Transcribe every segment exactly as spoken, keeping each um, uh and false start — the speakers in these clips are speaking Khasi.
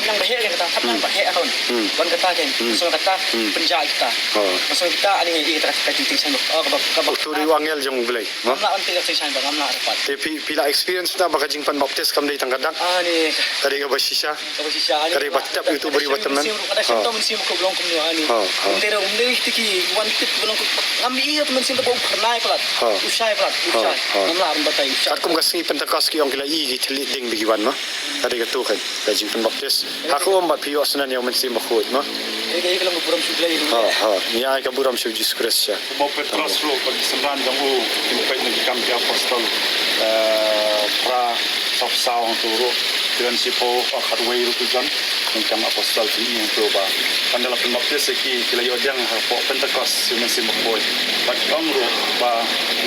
Khamnang ba heh kata, khamnang ba heh aron. Hmm. Ban kata kan, hmm, song kata, hmm, pynjah kita. Oh. Song kita ani ngi kata kata ting ting sang ba, oh, kaba, kaba. Utu ri u angel jong U Blei, ma? Ngam lah ban ting ting sang ba, ngam lah dapat. Te phi, phi la experience na ba ka jingpynbaptis kam dei tang ka dak. Ani. Ka dei kaba shisha. Kaba shisha ani. Ka dei ba tep utu bari ba tymmen. Mynsiem ruh, ka da shem, oh, to mynsiem ko blong kumno ani. Oh, oh. Ym dei ruh, ym dei ti ki wan tip blong ko. Ngam i ruh mynsiem to ba u phyrnai palat. Oh. U shai palat, u shai. Oh, oh. Ngam lah ban batai u shai. Katkum ka sngi Pentecost ki ong ki la i ki thylliej ding ba ki wan ma. Ka dei katu kan. Ka jingpynbaptis. Ha ka um bad phi ïoh sngewthuh ïa u Mynsiem Bakhuid ma. Ka dei ka long ka burom sha U Blei ruh. Ha, ha. Ïa ka burom sha U Jisu Khrist sha. U Baptist ruh bad ki synran jong u, kin peit na ki Kam ki Apostol, eh, phra, saw, saw hangto ruh, ki don shiphew, oh, khatwei ruh ki don, ki Kam Apostol ki ïohi hangto ba. Haba la pynbaptis ïa ki, ki la ïoh pdiang hapoh Pentecost ïa u Mynsiem Bakhuid. Bad ki ong ruh ba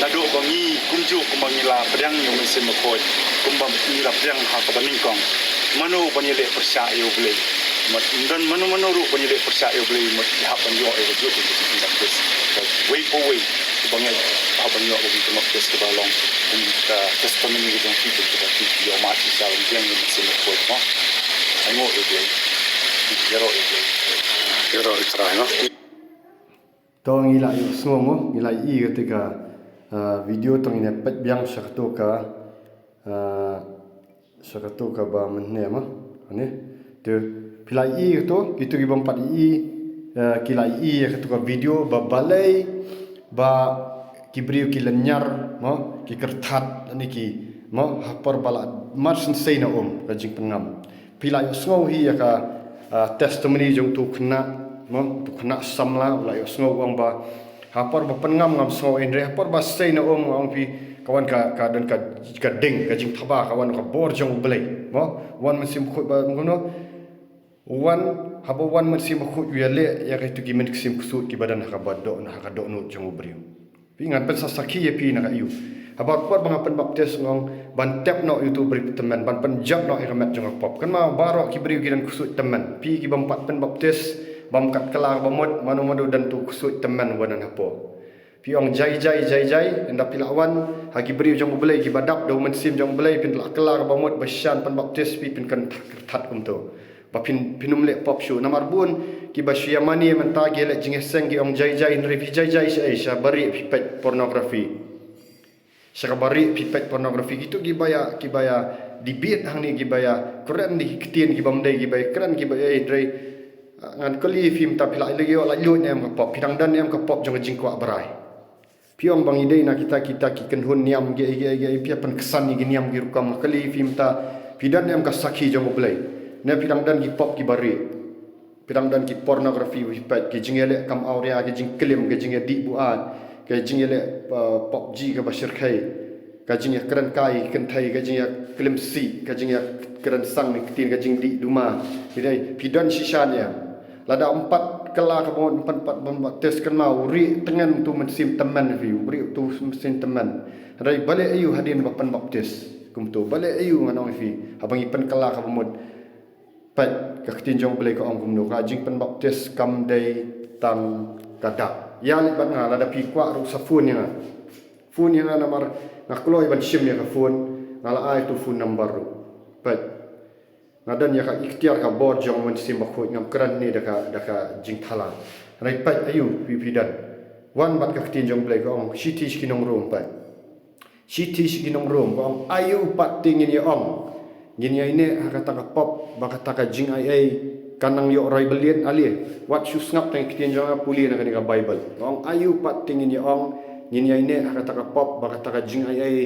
naduh ba ngi kumjuh kumba ngi la pdiang ïa u Mynsiem Bakhuid, kumba ngi la pdiang ha kaba nyngkong. Mano ban ïaleh pyrshah ïa U Blei? Ym don mano mano ruh ban ïaleh pyrshah ïa U Blei, ym hap ban ïoh ïa ka jingpynbaptis. Wei pa wei ba ngeit hap ban ïoh ïa ka jingpynbaptis kaba long kum ka testimony ka jong phi, kaba phi ïoh mad shisha ban biang ïa U Mynsiem Bakhuid mo. Ai nguh ïa U Blei. Ïaroh ïa U Blei. Ïaroh ïa U Trai mo. To ngi la ïohsngew mo, ngi la ïohi kata ka, ah, video, to ngin ïa peit biang sha kato ka, ah, sha kato kaba mynne mo. Ani. Te phi la ïohi kato, kito ki bym pat ïohi, ah, ki la ïohi ïa kato ka video ba balei ba ki briew ki lynñiar mo, ki kyrthat lane ki mo, ha por ba la mar shen sei na um ka jingpynngam. Phi la ïohsngew hi ïa ka, ah, testimony jong uto u khynnah mo, uto u khynnah samla, u la ïohsngew u ong ba ha por ba pynngam ngam sngew ei, hynrei ha por ba sei na um, nga ong ïa phi, ka wan ka, ka don ka, ka ding, ka jingthaba, ka wan ka bor jong U Blei mo. Wan Mynsiem Bakhuid ba kumno? Wan, haba wan Mynsiem Bakhuid u ïaleh ïa kito ki mynsiem ksuid kiba don ha kaba doh, ha ka dohnud jong u briew. Phi, ngan pynsakhi ïa phi na ka aïu. Haba por ba nga pynbaptis, nga ong ban tep noh ïa uto u briew tymmen, ban pynjot noh ïa ka met jong ka pop. Kynmaw, baroh ki briew ki don ksuid tymmen. Phi ki bym pat pynbaptis, bym kat kylla kaba mut, mano mano don uto u ksuid tymmen uba don hapoh. Phi ong jai jai jai jai, ynda phi la wan ha ki briew jong U Blei kiba dap da U Mynsiem jong U Blei, phin la kylla kaba mut ba shisha ban pynbaptis, phi phin kyrthat kumto. Ba phin, phin ym leh pop shuh. Namar bun kiba shu ïa mane mynta ki leh jingïaseng, ki ong jai jai, hynrei phi jai jai shaei? Sha barieh phi peit pornography. Sha ka barieh phi peit pornography. Kito kiba ïa, kiba ïa debate hangne, kiba ïa kren da ki ktien ki bym dei, kiba ïa kren kiba ïa, hynrei, ah, ngan kylli ïa phi mynta, phi la ïoh laitluid ne em ka pop? Phi dang don ne em ka pop jong ka jingkwah brai? Phi ong ba ngi dei na kita, kita ki kynhun niam kiei kiei kiei, phi ïa pynksan ïa ki niam ki rukom. Kylli ïa phi mynta, phi don ne em ka sakhi jong U Blei? Ne phi dang don ki pop kiba rieh? Phi dang don ki pornography, phi peit, ki jingïaleh kam awria, ki jingklim, ki jingïadih buaid, ki jingïaleh, uh, PUBG kaba shyrkhei, ka jingïakren kai kynthei, ka jingïaklim sih, ka jingïakren sang ne ktien, ka jingdih duma. Phi dei, phi don shisha ne em? Lada ym pat kylla kaba mut, ym pat, ym pat pynbaptis, kynmaw u rieh tyngen uto u mynsiem tymmen phi, u rieh uto u mynsiem tymmen. Hynrei balei aïu hadien ba pynbaptis kumto? Balei aïu, ngan ong ïa phi, haba ngi pynkylla kaba mut? Peit, ka ktien jong U Blei ka ong kumno, ka jingpynbaptis kam dei tang ka dak. Ïa leit bad nga, lada phi kwah ruh sa phone ïa nga. Phone ïa nga namar nga kloi ban shim ïa ka phone, nga la ai uto u phone number ruh. Peit. Nga don ïa ka iktiar, ka bor jong U Mynsiem Bakhuid, ngam kren hangne da ka, da ka jingthala. Hynrei peit aïu phi, phi don. Wan bad ka ktien jong U Blei ka ong, shithi sha ki nong Rom, peit. Shithi sha ki nong Rom ka ong, aïu pat te ngin ïa ong? Ngin ïa ïehnoh ha kata ka pop ba kata ka jingaiei kan nang ïoh roi byllieng? Ale, wat shu sngap tang ïa ka ktien jong nga, pule na kane ka Baibl. Ka ong, aïu pat te ngin ïa ong? Ngin ïa ïehnoh ha kata ka pop ba kata ka jingaiei,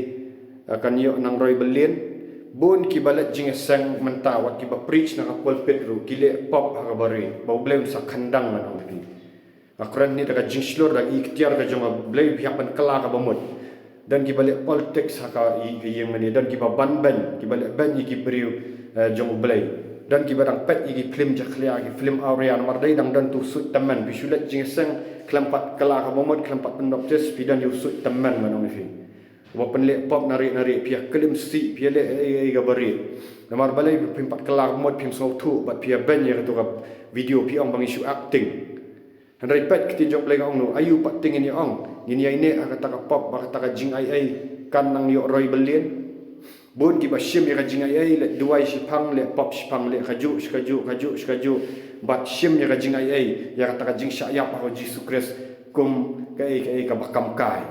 eh, kan ïoh nang roi byllieng? Bun kiba leit jingïaseng mynta, wat kiba preach na ka pulpit ruh, ki leh pop ha kaba rieh, ba U Blei un sa khyndang, ngan ong ïa phi. Nga kren hangne da ka jingshlur, da ka iktiar ka jong U Blei, phi hap ban kylla kaba mut. Don kiba leh politics ha ka ï-, ka ïing mane, don kiba ban beiñ, kiba leh beiñ ïa ki briew, eh, jong U Blei. Don kiba dang peit ïa ki phlim jakhlia, ki phlim awria, namar dei dang don uto u suit tymmen. Phi shu leit jingïaseng khlem pat kylla kaba mut, khlem pat pynbaptis, phi don ïa u suit tymmen, ngan ong ïa phi. Uba pynleh pop na rieh na rieh, phi ïa klim sih, phi ïa leh ei ei kaba rieh. Namar balei? Phim pat kylla kaba mut, phim sngewthuh, bad phi ïa beiñ ïa kato ka video, phi ong ba ngi shu acting. Hynrei peit, ka ktien jong U Blei ka ong kumno, aïu pat te ngin ïa ong? Ngin ïa ïehnoh ha kata ka pop ba kata ka jingaiei kan nang ïoh roi byllieng? Bun kiba shim ïa ka jingaiei, leit duwai shiphang, leh pop shiphang, leh kajuh shi kajuh, kajuh shi kajuh, bad shim ïa ka jingaiei, ïa kata ka jingshah ïap ha U Jisu Khrist kum kaei kaei kaba kam kai.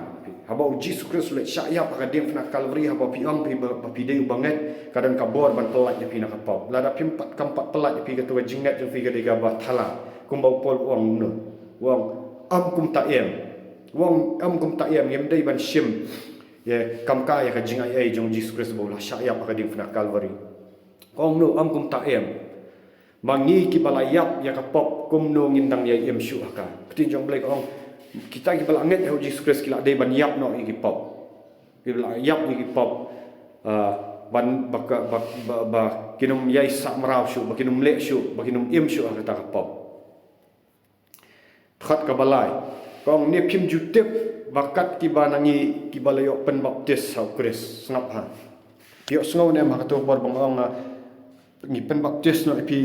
Haba U Jisu Khrist u leit shah ïap ha ka diengphna Kalbari, haba phi ong phi ba, ba phi dei u bangeit, ka don ka bor ban pyllait ïa phi na ka pop. Lada phim pat, kam pat pyllait ïa phi, kato ka jingngeit jong phi ka dei kaba thala. Kumba u Paul u ong kumno? U ong, ym kumta em. U ong, ym kumta em, ngim dei ban shim ïa, kam kai ïa ka jingaiei jong U Jisu Khrist ba u la shah ïap ha ka diengphna Kalbari. Ka ong kumno, ym kumta em. Ma ngi kiba la ïap ïa ka pop, kumno ngin dang ïai im shuh ha ka? Ka ktien jong U Blei ka ong, kita kiba la ngeit ha U Jisu Khrist ki la dei ban ïap noh ïa ki pop. Kiba la ïap ïa ki pop, ah, ban, ba ka, ba, ba, ba kin ym ïai sah mraw shuh, ba kin ym leh shuh, ba kin ym im shuh ha kata ka pop. Dkhot kaba lai. Ka ong, ne phim ju tip ba kat kiba na ngi kiba la ïoh pynbaptis ha U Khrist? Sngap ha. Phi ïohsngew ne em ha kato ka por ba nga ong, ah, Ngi pynbaptis noh ïa phi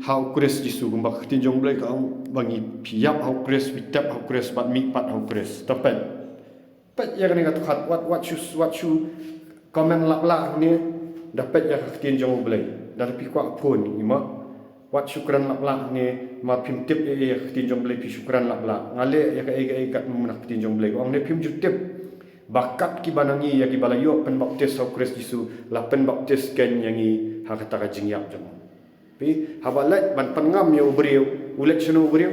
ha u Khrist Jisu, kumba ka ktien jong u Blei ka ong ba ngi, phi ïap ha u Khrist, phi tep ha u Khrist, bad mihpat ha u Khrist. Te peit, peit ïa kane ka dkhot, wat, wat shu, wat shu comment lap lah ne, da peit ïa ka ktien jong u Blei. Da phi kwah phone ïa ma, wat shu kren lap lah ne, ma phim tip ïa, ïa ka ktien jong u Blei, phi shu kren lap lah. Nga leh ïa kaei kaei katkum ka ktien jong u Blei. Ong ne phim ju tip ba kat kiba na ngi ïa kiba la ïoh pynbaptis ha u Khrist Jisu, la pynbaptis kein ïa ngi ha kata ka jingïap jong u. Phi, haba leit ban pynngam ïa u briew, u leit shano u briew?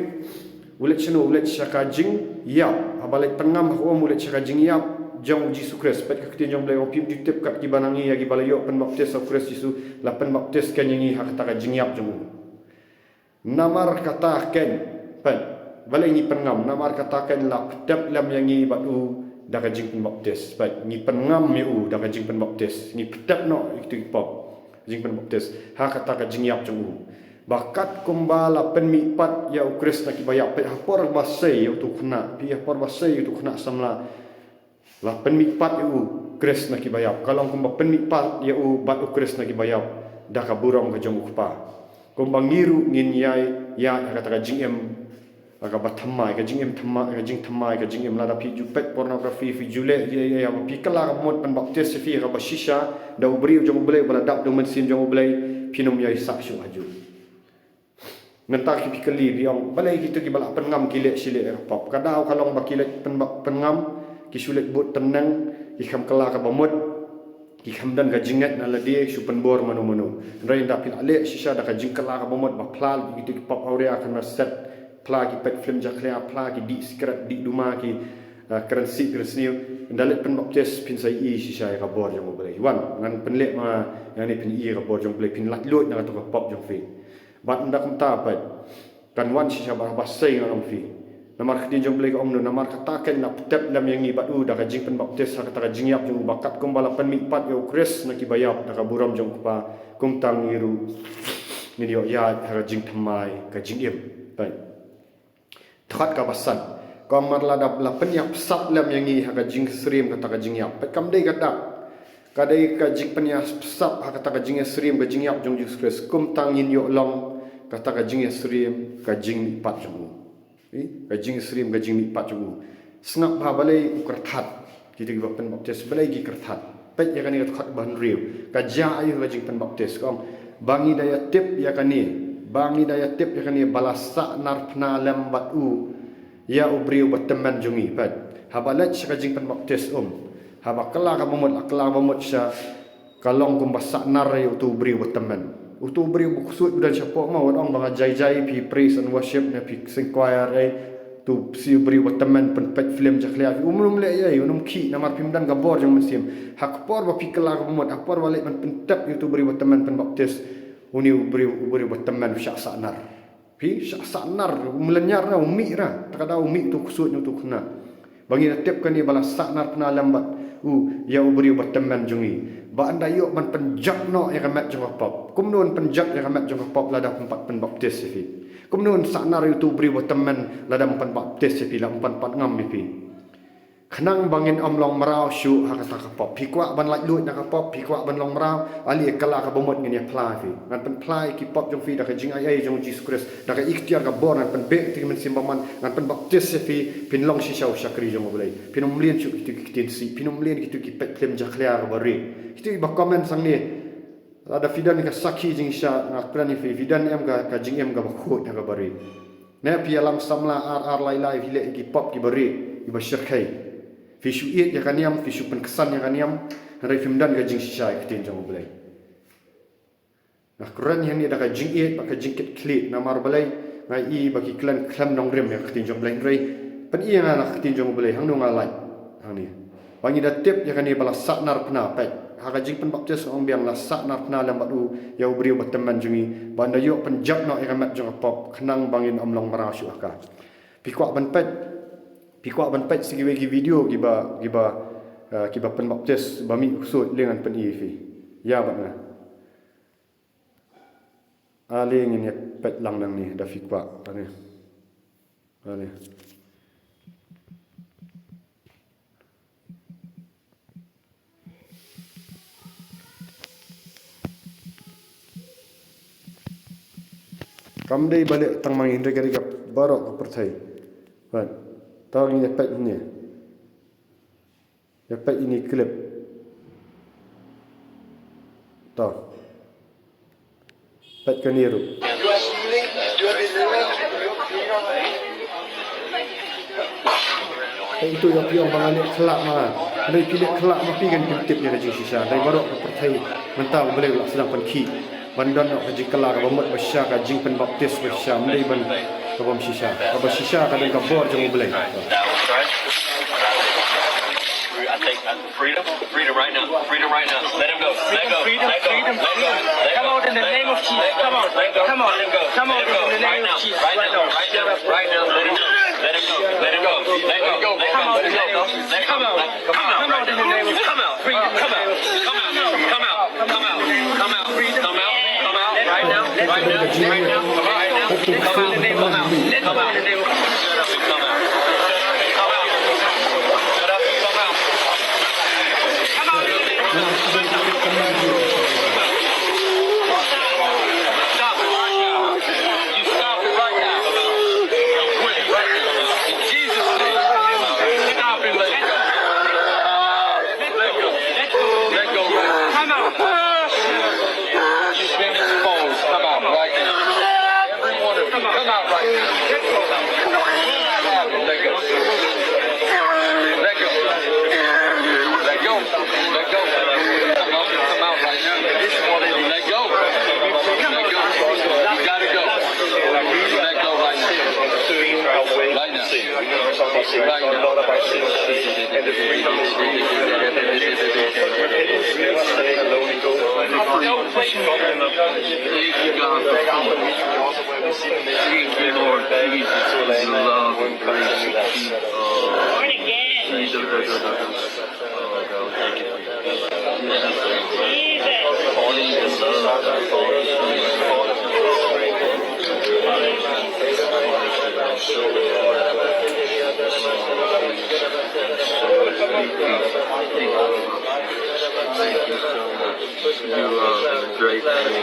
U leit shano? U leit sha ka jingïap. Haba leit pynngam ha ka um, u leit sha ka jingïap jong u Jisu Khrist. Peit ka ktien jong u Blei, ong phim ju tip kat kiba na ngi ïa kiba la ïoh pynbaptis ha u Khrist Jisu, la pynbaptis kein ïa ngi ha kata ka jingïap jong u. Namar kata kein, peit, balei ngi pynngam? Namar kata kein la pyntep lem ïa ngi bad u da ka jingpynbaptis. Peit, ngi pynngam ïa u da ka jingpynbaptis. Ngi pyntep noh ïa kitu ki pop, jingpynbaptis, ha kata ka jingïap jong u. Ba kat kumba la pynmihpat ïa u Khrist na kiba ïap. Peit, ha por ba sei ïa utu u khynnah, phi, ha por ba sei ïa utu u khynnah samla, la pynmihpat ïa u Khrist na kiba ïap. Ka long kumba pynmihpat ïa u bad u Khrist na kiba ïap da ka burom ka jong u Kpa. Kumba ngi ruh ngin ïai, ïa, ïa kata ka jingim, ïa kaba thymmai, ka jingim thymmai, ka jingthymmai, ka jingim. Lada phi ju peit pornography, phi ju leh ïa, ïa, ïa, ba phi kylla ka mut pynbaptis ïa phi ha kaba shisha da u briew jong u Blei, ba la dap da u Mynsiem jong u Blei, phin ym ïai sah shuh hajuh. Nangta ki phi kylli, phi ong, balei kito kiba la pynngam ki leh shi leh ïa ka pop? Ka daw ka long ba ki leh pynba-, pynngam, ki shu leit bud tynneng, ki kham kylla kaba mut, ki kham don ka jingngeit na lade, shu pynbor mano mano. Hynrei nda phi la leh shisha da ka jingkylla kaba mut, ba phla kito ki pop awria, khamar set, phla ki peit film jakhlia, phla ki dih sikret, dih duma, ki, ah, kren sih kren sniew. Nda leit pynbaptis, phin sa ïohi shisha ïa ka bor jong u Blei. Wan, ngan pynleh ma, ïa ne phin ïohi ïa ka bor jong u Blei, phin laitluid na kato ka pop jong phi. Bad nda kumta pat, kan wan shisha ba, ba sei ngan ong phi. Namar ka ktien jong u Blei ka ong kumno, namar kata kein la pyntep lem ïa ngi bad u da ka jingpynbaptis ha kata ka jingïap jong u, ba kat kumba la pynmihpat ïa u Khrist na kiba ïap da ka burom jong u Kpa, kumta ngi ruh ngin ïoh ïaid ha ka jingthymmai ka jingim. Peit. Dkhot kaba san. Ka ong namar lada la pynïap sap lem ïa ngi ha ka jingsyriem kata ka jingïap. Peit, kam dei ka dak. Ka dei ka jingpynïap sap ha kata ka jingsyriem ka jingïap jong u Jisu Khrist, kumta ngin ïoh long kata ka jingsyriem ka jingmihpat jong u. Eh, ka jingsyriem ka jingmihpat jong u. Sngap bha balei u kyrthat. Kito kiba pynbaptis balei ki kyrthat? Peit ïa kane ka dkhot ba hynriew. Ka jia aïu ka jingpynbaptis? Ka ong, ba ngi da ïatip ïa kane, ba ngi da ïatip ïa kane ba la sahnarphna lem bad u ïa u briew ba tymmen jong ngi. Peit, haba leit sha ka jingpynbaptis, um, haba kylla kaba mut, la kylla kaba mut shisha, ka long kumba sahnar ïa utu u briew ba tymmen. Utu u briew ba ksuid ba don shapoh ma, wat ong ba nga jai jai, phi praise and worship ne phi sing choir, eh, utu u briew ba tymmen pynpeit film jakhlia, um nym leh ei ei, um nym khih namar phim don ka bor jong u Mynsiem. Ha ka por ba phi kylla kaba mut, ha ka por ba leit ban pyntep ïa utu u briew ba tymmen, pynbaptis, une u briew, u briew ba tymmen u shah sahnar. Phi, shah sahnar, um lynñiar ra, um mih ra, te ka daw um mih utu u ksuid ne utu u khynnah. Ba ngi da tip kane ba la sahnarphna lem bad u ïa u briew ba tymmen jong ngi, ba yn da ïoh ban pynjot noh ïa ka met jong ka pop. Kumno yn pynjot ïa ka met jong ka pop lada ym pat pynbaptis ïa phi? Kumno yn sahnar ïa utu u briew ba tymmen lada ym pynbaptis ym phi, la ym pynpat ngam ïa phi? Khnang ba ngin ym long mraw shuh ha kata ka pop. Phi kwah ban laitluid na ka pop, phi kwah ban long mraw, ale kylla kaba mut ngin ïa phla ïa phi. Ngan pynphla ïa ki pop jong phi da ka jingaiei jong u Jisu Khrist, da ka iktiar ka bor, ngan pynbeh ïa ki mynsiem bymman, ngan pynbaptis ïa phi, phin long shisha u shakri jong u Blei. Phin ym mlien shuh kito ki ktien sih, phin ym mlien kito ki peit film jakhlia kaba rieh. Kito kiba comment hangne, lada phi don ka sakhi jingshisha, nga kren ïa phi, phi don em ka, ka jingim kaba khuid ha kaba rieh? Ne phi ïalam samla ar ar lai lai, phi leh ïa ki pop kiba rieh, kiba shyrkhei. Phi shu ïeit ïa ka niam, phi shu pynksan ïa ka niam, hynrei phim don ka jingshisha ïa ka ktien jong u Blei. Nga kren hangne da ka jingïeit bad ka jingkitkhlieh, namar balei? Nga i ba ki kren khlem nongrim ïa ka ktien jong u Blei, hynrei pyni ïa nga na ka ktien jong u Blei, hangno nga lait hangne. Ba ngi da tip ïa kane ba la sahnarphna, peit. Ha ka jingpynbaptis, ong biang, la sahnarphna lem bad u ïa u briew ba tymmen jong ngi, ba yn da ïoh pynjot noh ïa ka met jong ka pop, khnang ba ngin ym long mraw shuh ha ka. Phi kwah ban peit, phi kwah ban peit sa kiwei ki video kiba, kiba, eh, kiba pynbaptis ba mih u ksuid, lei ngan pyni ïa phi. Ïa bad nga. Ale ngin ïa peit lang nangne da phi kwah. Ale. Ale. Kam dei ba leh tang ma ngi, hynrei ka dei ka baroh ka pyrthei. Bad to ngin ïa peit hangne. Ïa peit ïa ine i clip. To. Peit kane ruh. Hei, ito ïa phi ong ba nga leh khlak ma nga. Hynrei phi leh khlak ma phi kan phi tip ïa ka jingshisha. Hynrei baroh ka pyrthei mynta U Blei u la sdang pynkhih ban don noh ka jingkylla kaba mut ba shisha, ka jingpynbaptis ba shisha, ym dei ban ka bym shisha. Kaba shisha ka don ka bor jong U Blei. I think, uh, freedom, freedom right now, freedom right now. Let him go, let go, freedom, let go, freedom, let go, freedom. Let him go, let him go, let him go. Come out, come out, let him go, come out in the name of Jesus right now, right now, right now. Let him go, let him go, let him go, let him go, let him go, let him go. Come out, come out, come out in the name of, come out, come out, come out, come out, come out, come out, come out, come out right now, right now, right now, right now. Come out, come out, come out, come out. Shut up and come out. Shut up and come out. Come out in the name of Jesus. Stop it right now. You stop it right now. You quit it right now. In Jesus' name. Stop it. Let go. Let go. Let go. Let go. Come out. You've been exposed. Come out right now. Every one of you, come out right now. Let go. Let go. Let go. Let go. Come out, come out right now. Let go. Let go. You gotta go. Let go right now. Right now. Right now. Thank you, God, for freedom. Thank you, Lord Jesus, for your love and grace and peace. Born again. Jesus. Thank you so much. You are a great thing.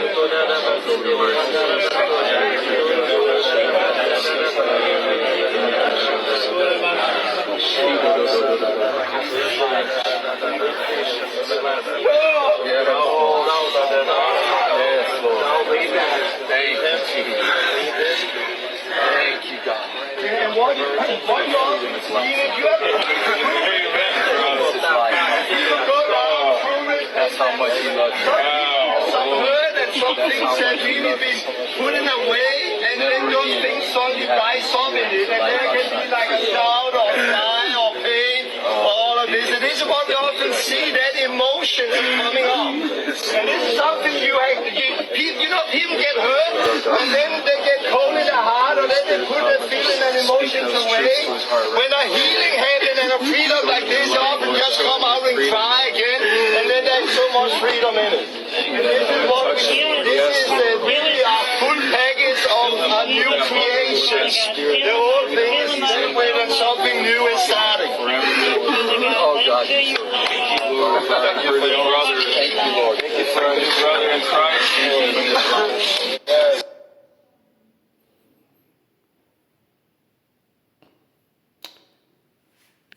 Yes, Lord. Thank you, Jesus. Thank you, God. And what, what you often see, if you have to, people go down through it. That's how much he loves you. Some hurt and some things that really been put in a way, and then those things slowly rise up in it, and then it can be like a shout or cry or pain, all of this. And this is what we often see, that emotions coming up. And this is something you have, you, pe-, you know, people get hurt, and then they get cold in their heart, or then they put their feeling and emotions away. When a healing happens and a freedom like this, you often just come out and cry again, and then there's so much freedom in it. And this is what we, this is the, really a full package of a new creation. The old thing is done with and something new is starting. Oh, God. Thank you, Lord. Thank you for your brother. Thank you, Lord. Thank you for your brother in Christ. Yes.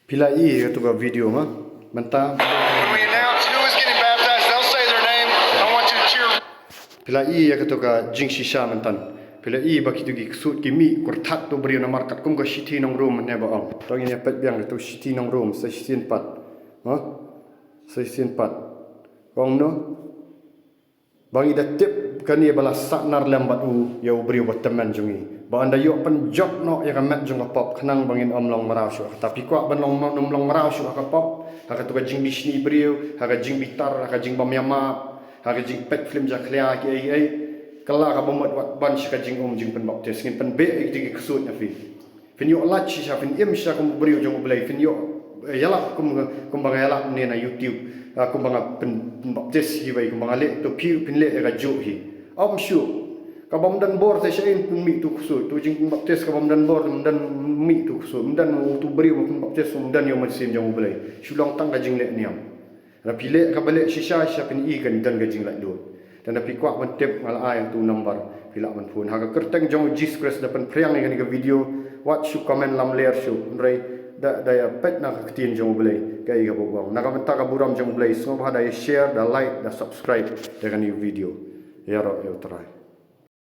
Phi la i ïa kato ka video ma mynta. When we announce who is getting baptized, they'll say their name. I want you to cheer. Phi la i ïa kato ka jingshisha mynta. Phi la i ba kito ki ksuid ki mih kyrthat to briew namar katkum ka shithi nong Rom ne ba ong. To ngin ïa peit biang kato shithi nong Rom sa shisien pat. Ha? Sa shisien pat. Ong no? Ba ngi da tip kane ba la sahnarlem bad u ïa u briew ba tymmen jong ngi, ba yn da ïoh pynjot noh ïa ka met jong ka pop khnang ba ngin ym long mraw shuh ha kata. Phi kwah ban long, ym long mraw shuh ha ka pop, ha kato ka jingbishni briew, ha ka jingbitar, ha ka jingbym ïamap, ha ka jingpeit film jakhlia kiei kiei. Kylla kaba mut wat ban sha ka jingum jingpynbaptis, ngin pynbeh ïa kito ki ksuid na phi. Phin ïoh lait shisha, phin im shisha kum u briew jong U Blei, phin ïoh, eh, ïalap kum, kumba nga ïalap ne na YouTube, ah, kumba nga pyn, pynbaptis hi wei, kumba nga leh to phi, phin leh ïa kajuh hi. Ym shuh. Ka bym don bor te shaei phin mih to ksuid, to jingpynbaptis ka bym don bor, ym don mih to ksuid, ym don uto u briew ba pynbaptis, ym don ïa u mynsiem jong U Blei. Shu long tang ka jingleh niam. Lada phi leh kaba leh shisha shisha phin i kan don ka jinglaitluid. Lada phi kwah ban tip, nga la ai hangtu u number, phi lah ban phone. Ha ka kyrteng jong u Jisu Khrist da pynphriang ïa kane ka video, wat shu comment lamler shuh, hynrei da, da ïa peit na ka ktien jong U Blei, kaei kaba u ong. Na ka bynta ka burom jong U Blei, sngewbha da ïa share, da like, da subscribe ïa kane ka video. Ïaroh ïa U Trai.